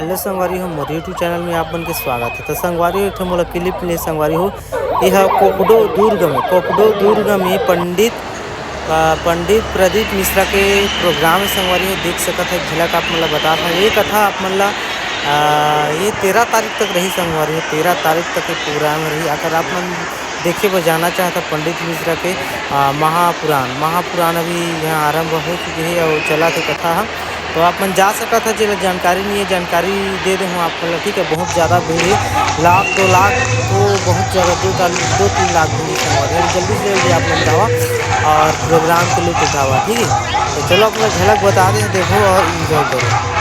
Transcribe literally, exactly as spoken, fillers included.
Hello संगवारी हो, मोर YouTube channel में आप मन के स्वागत है। तो संगवारी हो, एक ठो मोला क्लिप मिले संगवारी हो, ये ह कोपडो दुर्ग में, कोपडो दुर्ग में पंडित, अ, पंडित प्रदीप मिश्रा के प्रोग्राम है संगवारी हो, देख सकत है, झलक आप मन ला बतात हव। ये कथा आप मन ला, अ, ये तेरह तारीख तक रही संगवारी हो, तेरह तारीख तक के प्रोग्राम रही। अगर आप मन देखे बर जाना चाहत हव पंडित मिश्रा के, अ, महापुराण, महापुराण अभी यहाँ आरंभ हो चुके हे और चलत हे कथा ह। तो आप मन जा सकत हव, जेला जानकारी नहीं है, जानकारी दे दे हूँ आप मन ला, ठीक है। बहुत ज़्यादा भीड़ है, लाख, दो लाख, तो बहुत ज़्यादा, दो ताल-, दो तीन लाख भीड़ है संगवारी हो। जल्दी से जल्दी आप मन जावा और प्रोग्राम के लुत्फ उठावा, ठीक है। तो चलो, आप मन ला झलक बता दे, देखो और एंजॉय करो।